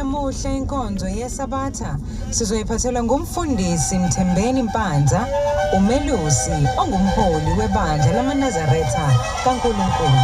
Namuhla inkonzo yeSabatha sizoyiphathelwa ngumfundisi Mthembeni Mpanza, umelusi ongumholi webandla lamaNazaretha kaNkulunkulu.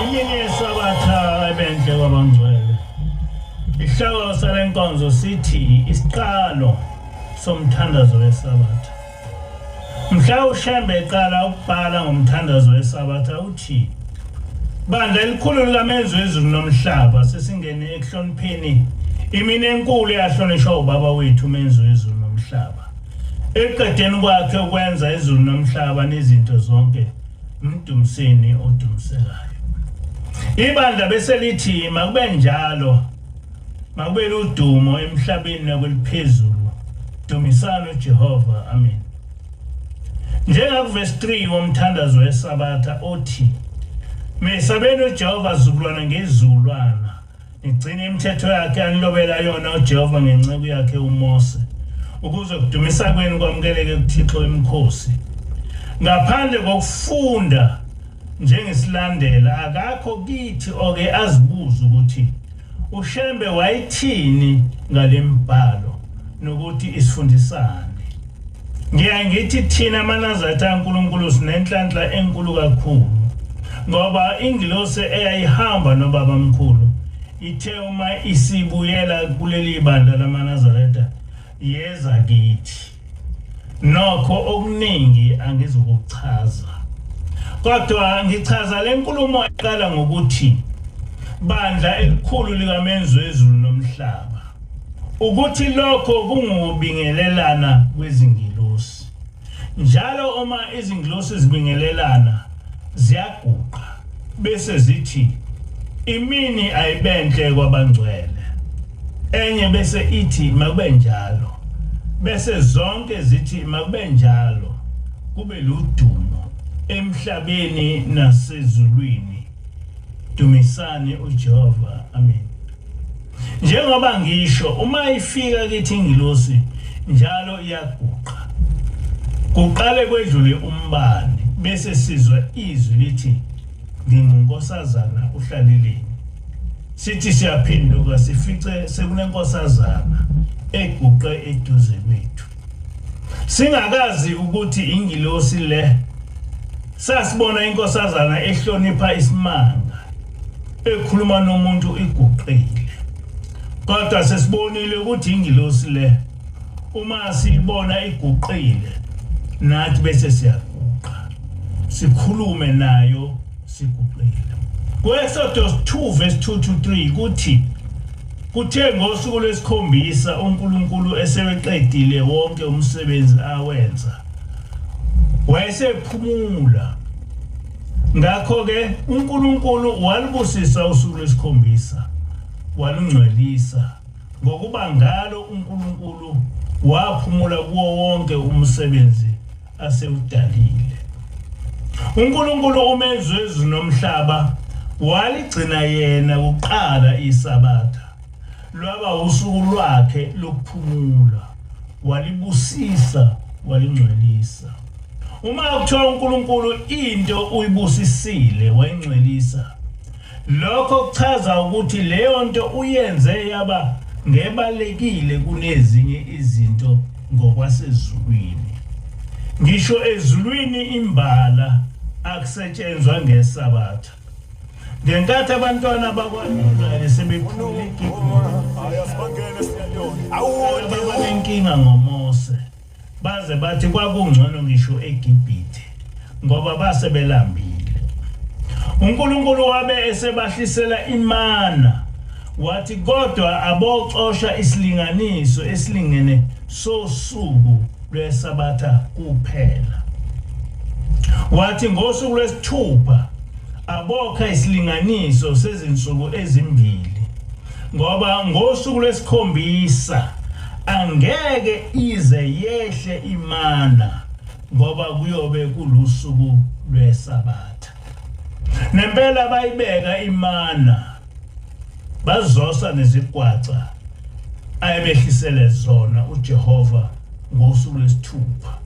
Imini yeSabatha ebenhle kwabangcwele. Isihloko sale nkonzo sithi isiqalo somthandazo weSabatha. Mhla uShembe eqala ukubhala ngomthandazo weSabatha uthi bandla elikhulu lamenzi wezulu nomhlaba sesingene ekuhlonipheni imini enkulu eyahlonishwa ubaba wethu umenzi wezulu nomhlaba. Ekuqedeni kwakhe ukwenza izulu nomhlaba nezinto zonke, mdumiseni odumisekayo. Ibandla bese lithi makube njalo, makube ludumo emhlabeni nakweliphezulu. Dumisani uJehova, amen. Njengakuvesi 3 womthandazo weSabatha othi mesabeni uJehova zukulwana ngezulwana, nigcine imithetho yakhe anilobela yona uJehova ngenceku yakhe uMose, ukuze kudumisa kwenu kwamukeleke kuThixo wemikhosi. Ngaphandle kokufunda njengesilandela, akakho kithi oke azibuze ukuthi uShembe wayithini ngalembhalo nokuthi isifundisani. Ngiyaye ngithi thina amaNazaretha kaNkulunkulu sinenhlanhla enkulu kakhulu, ngoba ingilosi eyayihamba nobaba mkhulu ithe uma isibuyela kuleli bandla lamaNazaretha yeza kithi. Nokho okuningi angizukuchaza, kodwa ngichaza le nkulumo eqala ngokuthi bandla elikhulu likamenzi wezulu nomhlaba, ukuthi lokho kungubingelelana kwezingilosi. Njalo uma izingilosi zibingelelana ziyaguqa bese zithi imini ayibenhle kwabangcwele, enye bese ithi makube njalo, bese zonke zithi makube njalo, kube ludumo emhlabeni nasezulwini. Dumisani uJehova, amen. Njengoba ngisho, uma ifika kithi ingilosi njalo iyaguqa, kuqale kwedlule umbane, bese sizwa izwi lithi ngingunkosazana uhlaleleni. Sithi siyaphenduka sifice sekunenkosazana eguqe eduze kwethu, singakazi ukuthi ingilosi le. Sasibona inkosazana ehlonipha isimanga, ekhuluma nomuntu iguqile, kodwa sesibonile ukuthi ingilosi le uma siyibona iguqile nathi bese siyaguqa. sikhulume nayo siguqile. Ku-Exodus 2 verse 2 to 3 kuthi kuthe ngosuku lwesikhombisa uNkulunkulu eseweqedile wonke umsebenzi awenza, wayesephumula. Ngakho-ke uNkulunkulu walubusisa usuku lwesikhombisa walungcwelisa, ngokuba ngalo uNkulunkulu waphumula kuwo wonke umsebenzi asewudalile. uNkulunkulu umenzi wezulu nomhlaba waligcina yena kuqala iSabatha, lwaba usuku lwakhe lokuphumula, walibusisa walingcwelisa. Uma kuthiwa uNkulunkulu into uyibusisile wayingcwelisa, lokho kuchaza ukuthi leyo nto uyenze yaba ngebalekile kunezinye izinto ngokwasezulwini. Ngisho ezulwini imbala akusetshenzwa ngeSabatha. Ngenkathi abantwana bakwa-Israyeli sebephumile eGibhithe, babanenkinga ngoMose, baze bathi kwakungcono ngisho eGibhithe ngoba base belambile. uNkulunkulu wabe esebahlisela imana, wathi kodwa aboxosha isilinganiso esilingene sosuku lweSabatha kuphela. Wathi ngosuku lwesithupha abokha isilinganiso sezinsuku ezimbili, ngoba ngosuku lwesikhombisa angeke ize yehle imana, ngoba kuyobe kulusuku lweSabatha. Nempela bayibeka imana, bazosa nezigwaca ayebehlisele zona uJehova ngosuku lwesithupha,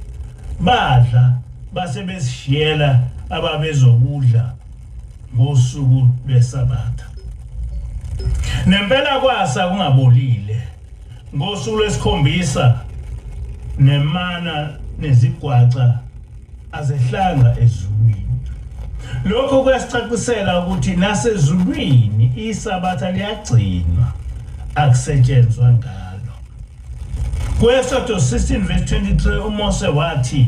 badla base besishiyela ababezokudla ngosuku lweSabatha. Nempela kwasa kungabolile ngosuku lwesikhombisa, nemana nezigwaca azehlanga ezulwini. Lokho kuyasicacisela ukuthi nasezulwini iSabatha liyagcinwa, akusetshenzwa ngalo. Ku-Exodus 16 verse 23 uMose wathi,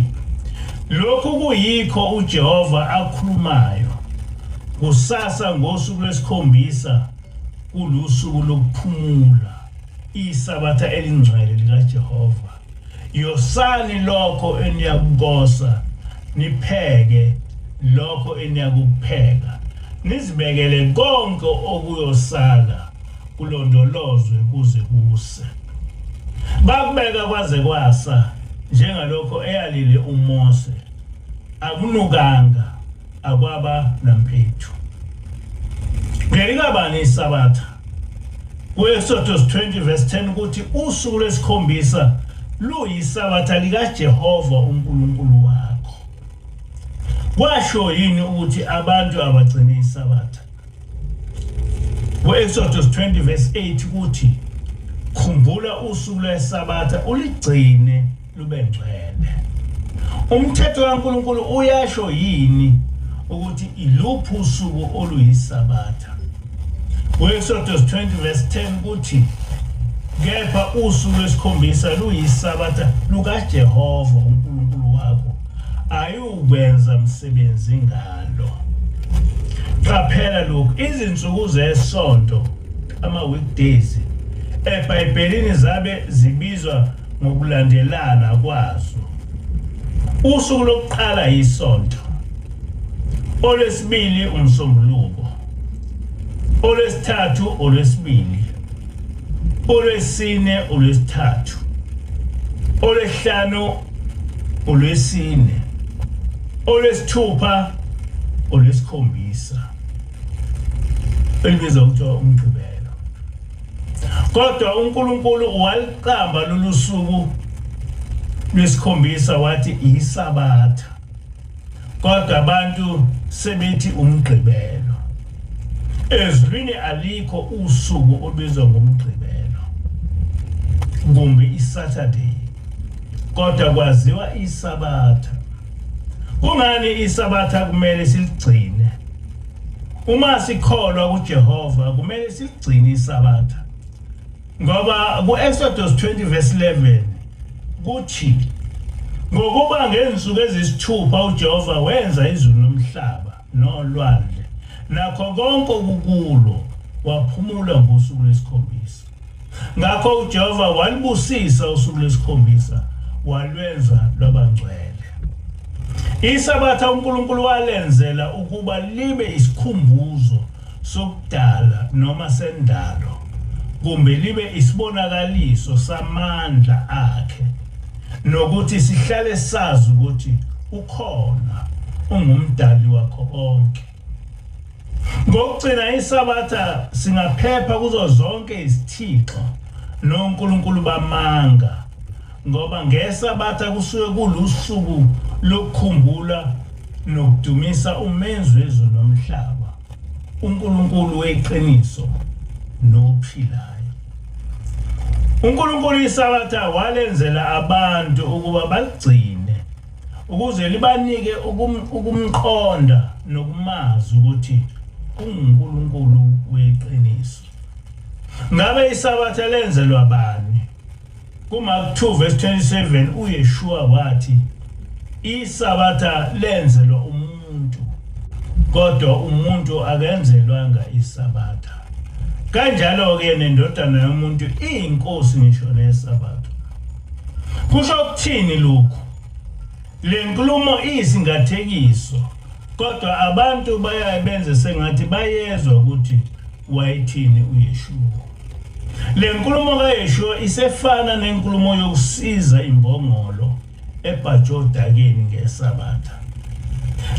lokhu kuyikho uJehova akhulumayo, kusasa ngosuku lwesikhombisa kulusuku lokuphumula, iSabatha elingcwele likaJehova. Yosani lokho eniyakukosa, nipheke lokho eniyakupheka, nizibekele konke okuyosala, kulondolozwe kuze kuse. Bakubeka kwaze kwasa njengalokho eyalile uMose, akunukanga, akwaba nampethu. Ngelikabani iSabatha? Ku-Exodus 20 verse 10 ukuthi usuku lwesikhombisa luyiSabatha likaJehova uNkulunkulu wakho. Kwasho yini ukuthi abantu abagcine iSabatha? Ku-Exodus 20 verse 8 kuthi khumbula usuku lweSabatha uligcine lube ngcwele. Umthetho kaNkulunkulu uyasho yini ukuthi iluphi usuku oluyiSabatha? Ku-Exodus 20 verse 10 kuthi kepha usuku lwesikhombisa luyiSabatha lukaJehova uNkulunkulu wakho, ayukwenza msebenzi ngalo. Qaphela lokhu, izinsuku zesonto, ama-weekdays, eBhayibhelini zabe zibizwa ngokulandelana kwazo. Usuku lokuqala yisonto, olwesibili umsombuluko, olwesithathu olwesibili, olwesine olwesithathu, olwesihlanu olwesine, olwesithupha olwesikhombisa, elibizwa kuthiwa uMgqibelo. Kodwa uNkulunkulu waliqamba lolu suku lwesikhombisa wathi iSabatha, kodwa abantu sebethi uMgqibelo. Ezulwini alikho usuku olubizwa ngoMgqibelo kumbe iSaturday, kodwa kwaziwa iSabatha. Kungani iSabatha kumele siligcine? Uma sikholwa kuJehova kumele siligcine iSabatha, ngoba ku-Exodus 20 verse 11 kuthi Ngokuba ngezinsuku ezisithupha uJehova wenza izulu nomhlaba nolwandle nakho konke okukulo, waphumula ngosuku lwesikhombisa. Ngakho uJehova walibusisa usuku lwesikhombisa, walwenza lwabangcwele. Isabatha uNkulunkulu walenzela ukuba libe isikhumbuzo sokudala noma sendalo, kumbe libe isibonakaliso samandla akhe, nokuthi sihlale sazi ukuthi ukhona, ungumdali wakho konke. Ngokugcina isabatha singaphepha kuzo zonke izithixo nonkulunkulu bamanga, ngoba ngesabatha kusuke kulusuku lokukhumbula nokudumisa umenzi wezulu nomhlaba, uNkulunkulu weqiniso nophilayo. uNkulunkulu isabatha walenzela abantu ukuba baligcine, ukuze libanike ukumqonda nokumazi ukuthi unguNkulunkulu weqiniso. Ngabe isabatha lenzelwa bani? KuMark 2 verse 27 uYeshua wathi isabatha lenzelwa umuntu, kodwa umuntu akenzelwanga isabatha. Kanjalo-ke nendodana yomuntu iyinkosi ngisho nesabatha. Kusho ukuthini lokhu? Le nkulumo iyisingathekiso, kodwa abantu bayaye benze sengathi bayezwa ukuthi wayethini uYeshua. Le nkulumo kaYeshua isefana nenkulumo yokusiza imbongolo ebhajwe odakeni ngesabatha.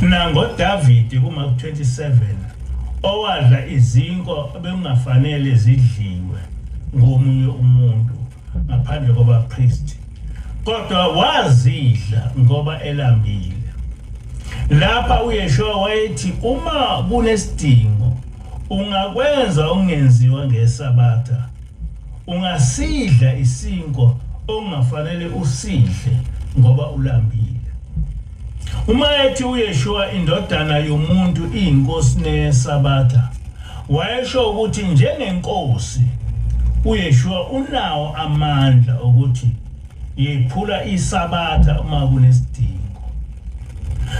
NangoDavide kuMark 27 owadla izinkwa ebekungafanele zidliwe ngomunye umuntu ngaphandle kwabapristi, kodwa wazidla ngoba elambile. Lapha uYeshua wayethi uma kunesidingo ungakwenza okungenziwa ngesabatha, ungasidla isinkwa okungafanele usidle ngoba ulambile. Uma ethi uYeshua indodana yomuntu iyinkosi nesabatha, wayesho ukuthi njengenkosi uYeshua unawo amandla ukuthi yephula isabatha uma kunesidingo.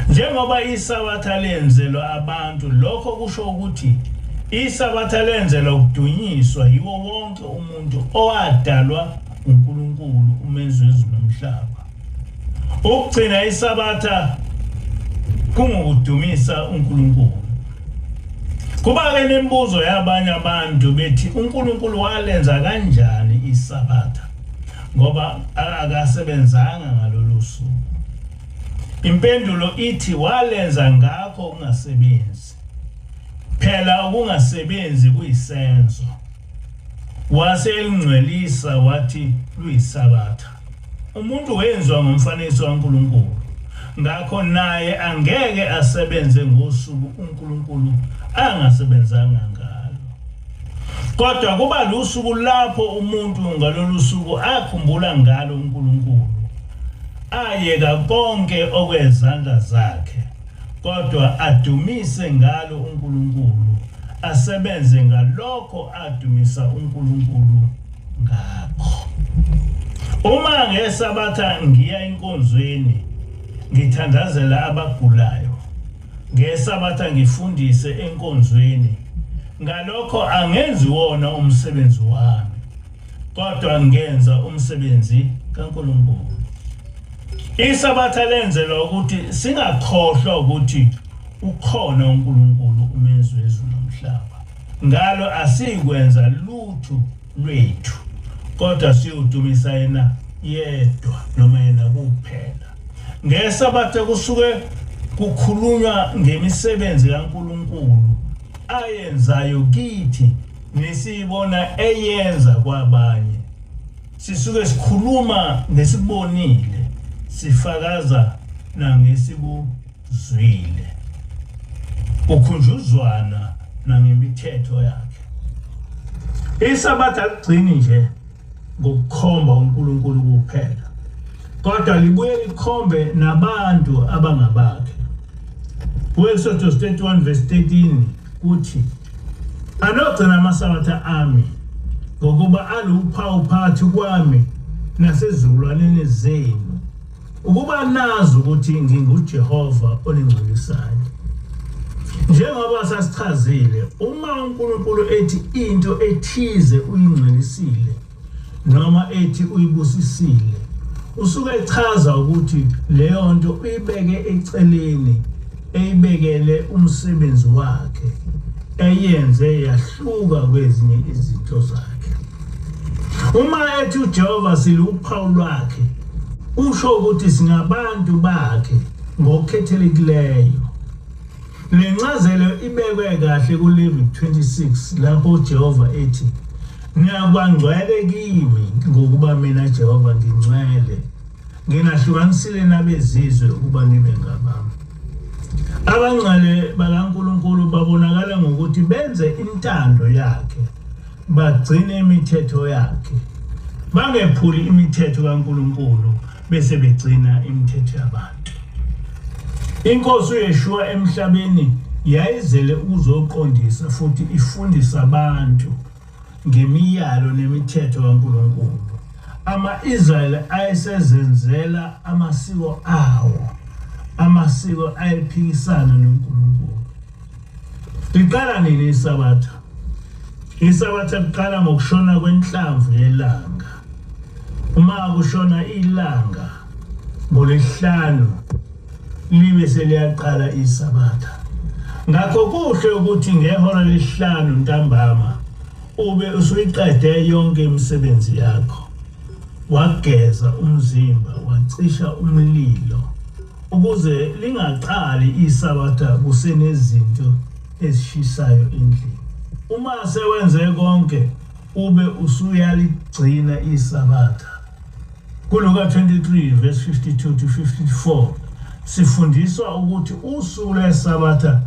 Njengoba isabatha lenzelwa abantu, lokho kusho ukuthi isabatha lenzelwa ukudunyiswa yiwo wonke umuntu owadalwa uNkulunkulu umenzi wezulu nomhlaba. Ukugcina isabatha kungukudumisa uNkulunkulu. Kuba-ke nemibuzo yabanye abantu bethi uNkulunkulu walenza kanjani isabatha ngoba akasebenzanga ngalolu suku. Impendulo ithi walenza ngakho ukungasebenzi. Phela ukungasebenzi kuyisenzo. Wase elingcwelisa wathi luyisabatha. Umuntu wenziwa ngomfanekiso kaNkulunkulu, ngakho naye angeke asebenze ngosuku uNkulunkulu angasebenzanga ngalo. Kodwa kuba lusuku lapho umuntu ngalolu suku akhumbula ngalo uNkulunkulu, ayeka konke okwezandla zakhe, kodwa adumise ngalo uNkulunkulu, asebenze ngalokho adumisa uNkulunkulu ngakho. Uma ngesabatha ngiya enkonzweni ngithandazela abagulayo, ngesabatha ngifundise enkonzweni, ngalokho angenzi wona umsebenzi wami, kodwa ngenza umsebenzi kaNkulunkulu. Isabatha lenzelwa ukuthi singakhohlwa ukuthi ukhona uNkulunkulu umenzi wezulu nomhlaba. Ngalo asikwenza lutho lwethu, kodwa siyodumisa yena yedwa noma yena kuphela. Ngesabatha kusuke kukhulunywa ngemisebenzi kaNkulunkulu ayenzayo kithi nesiyibona eyenza kwabanye. Sisuke sikhuluma ngesibonile, sifakaza nangesikuzwile. Kukhunjuzwana nangemithetho yakhe. Isabatha aligcini nje ngokukhomba uNkulunkulu kuphela, kodwa libuye likhombe nabantu abangabakhe. U-Exodus 31 verse 13 kuthi, anogcina amasabatha ami, ngokuba aluphawu phakathi kwami nasezizukulwaneni zenu, Ukuba nazi ukuthi nginguJehova oningcwelisayo. Njengoba sasichazile, uma uNkulunkulu ethi into ethize uyingcwelisile noma ethi uyibusisile, usuke echaza ukuthi leyo nto uyibeke eceleni, eyibekele umsebenzi wakhe, eyenze yahluka kwezinye izinto zakhe. Uma ethi uJehova siluphawu lwakhe, usho ukuthi singabantu bakhe ngokukhethelekileyo. Le ncazelo ibekwe kahle kuLevi 26 lapho uJehova ethi, "Niyakuba ngcwele kimi ngokuba mina Jehova ngingcwele, nginahlukanisile nabezizwe ukuba nibe ngabami." Abangcwele bakaNkulunkulu babonakala ngokuthi benze intando yakhe, bagcine imithetho yakhe, bangephuli imithetho kaNkulunkulu bese begcina imithetho yabantu. Inkosi uYeshua emhlabeni yayizele ukuzoqondisa futhi ifundisa abantu ngemiyalo nemithetho kaNkulunkulu. Ama-Israyeli ayesezenzela amasiko awo, amasiko ayephikisana noNkulunkulu. Liqala nini iSabatha? Isabatha liqala ngokushona kwenhlamvu yelanga. Uma kushona ilanga ngoLwesihlanu libe seliyaqala iSabatha. Ngakho kuhle ukuthi ngehora lesihlanu ntambama ube usuyiqede yonke imisebenzi yakho, wageza umzimba, wacisha umlilo, ukuze lingaqali iSabatha kusenezinto ezishisayo endlini. Uma sewenze konke, ube usuyaligcina iSabatha. KuLuka 23 verse 52 to 54 sifundiswa ukuthi usuku lweSabatha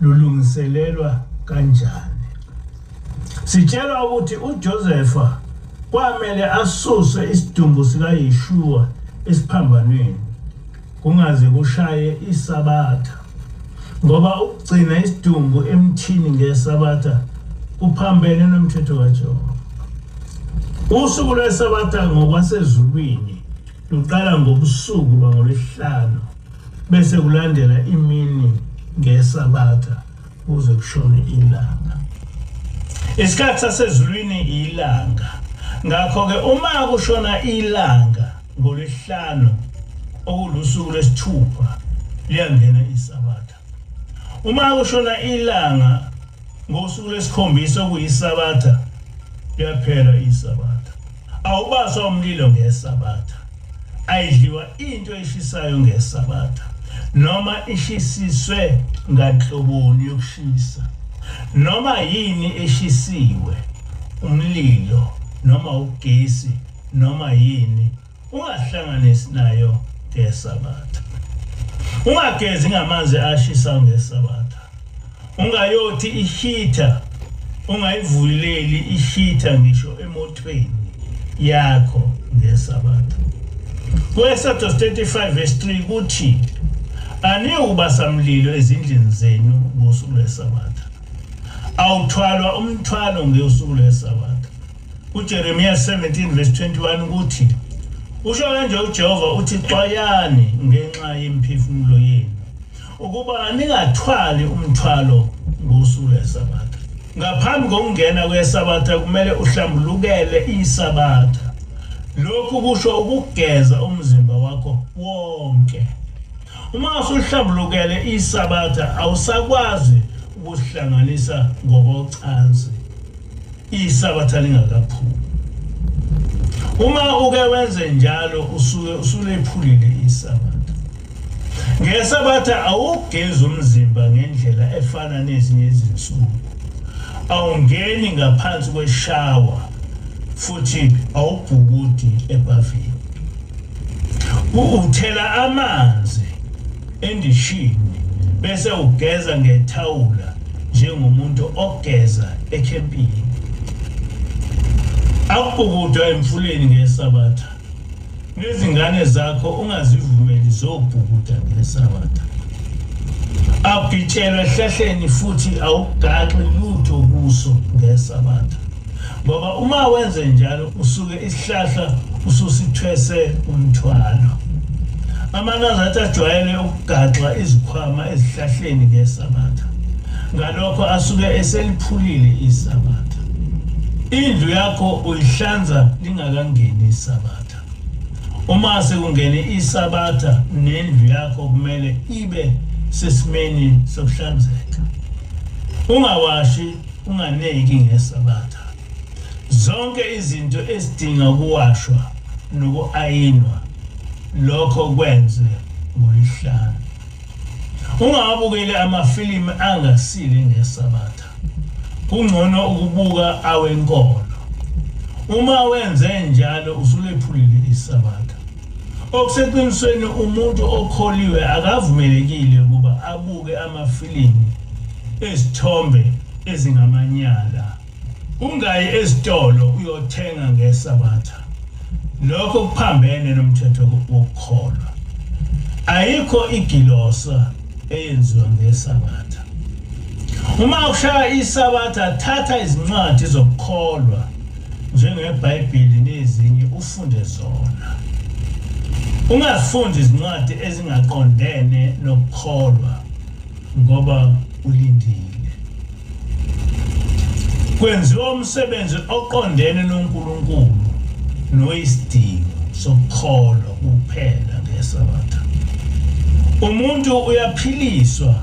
lulungiselelwa kanjani. Sitshelwa ukuthi uJosepha kwamele asuse isidumbu sikaYeshua esiphambanweni kungaze kushaye iSabatha, ngoba ukugcina isidumbu emthini ngeSabatha kuphambene nomthetho kaJehova. Usuku lweSabatha ngokwasezulwini luqala ngobusuku bangoLwesihlanu bese kulandela imini ngeSabatha kuze kushone ilanga. Isikhathi sasezulwini ilanga. Ngakho-ke uma kushona ilanga ngoLwesihlanu okulusuku lwesithupha liyangena iSabatha. Uma kushona ilanga ngosuku lwesikhombisa okuyiSabatha liyaphela iSabatha. Awubaswa umlilo ngeSabatha. Ayidliwa into eshisayo ngeSabatha noma ishisiswe nganhloboni yokushisa. Noma yini eshisiwe, umlilo noma ugesi noma yini, ungahlanganisi nayo ngeSabatha. Ungagezi ngamanzi ashisayo ngeSabatha. Ungayothi ishitha, ungayivuleli ishitha ngisho emotweni yakho ngeSabatha. Ku-Exodus 35 verse 3 kuthi, aniyukuba samlilo ezindlini zenu ngosuku lweSabatha. Awuthwalwa umthwalo ngosuku lweSabatha. UJeremiya 17 verse 21 kuthi, usho kanje uJehova uthi, xwayani ngenxa yemiphefumulo yenu ukuba ningathwali umthwalo ngosuku lweSabatha. Ngaphambi kokungena kweSabatha kumele uhlambulukele iSabatha. Lokhu kusho ukugeza umzimba wakho wonke. Uma usuhlambulukele iSabatha awusakwazi ukuhlanganisa ngokocansi iSabatha lingakaphumi. Uma uke wenze njalo usuke usulephulile iSabatha. NgeSabatha awugezi umzimba ngendlela efana nezinye izinsuku. Awungeni ngaphansi kweshawa futhi awubhukudi ebhavini. Uthela amanzi endishini bese ugeza ngethawula njengomuntu ogeza ekhempini. Akubhukudwa emfuleni ngeSabatha. Nezingane zakho ungazivumeli zobhukuda ngeSabatha. Awugitshelwa ehlahleni futhi awugaxi lutho kuso ngeSabatha, ngoba uma wenze njalo usuke isihlahla ususithwese umthwalo. AmaNazaretha ajwayele ukugaxa izikhwama ezihlahleni ngeSabatha. Ngalokho asuke eseliphulile iSabatha. Indlu yakho uyihlanza lingakangeni iSabatha. Uma sekungene iSabatha, nendlu yakho kumele ibe sesimeni sokuhlanzeka. Ungawashi, unganeki ngeSabatha. Zonke izinto ezidinga ukuwashwa noku-ayinwa, lokho kwenze ngoLwesihlanu. Ungawabukeli amafilimu angasile ngeSabatha. Kungcono ukubuka awenkolo. Uma wenze njalo usulephulile iSabatha. Okuseqinisweni, umuntu okholiwe akavumelekile ukuba abuke amafilimu ezithombe ezingamanyala. Ungayi ezitolo uyothenga ngeSabatha. Lokho kuphambene nomthetho wokukholwa. Ayikho igilosa eyenziwa ngeSabatha. Uma ushaya iSabatha, thatha izincwadi zokukholwa njengeBhayibheli nezinye ufunde zona. Ungazifundi izincwadi ezingaqondene nokukholwa ngoba ulindile. Kwenziwa umsebenzi oqondene noNkulunkulu noyisidingo sokukholwa kuphela ngeSabatha. Umuntu uyaphiliswa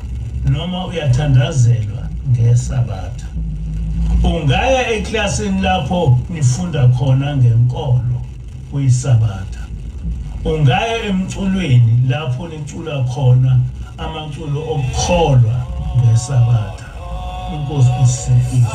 noma uyathandazelwa ngeSabatha. Ungaya eklasini lapho nifunda khona ngenkolo kuyiSabatha. Ungaya emculweni lapho nicula khona amaculo okukholwa ngeSabatha. Inkosi isizwe.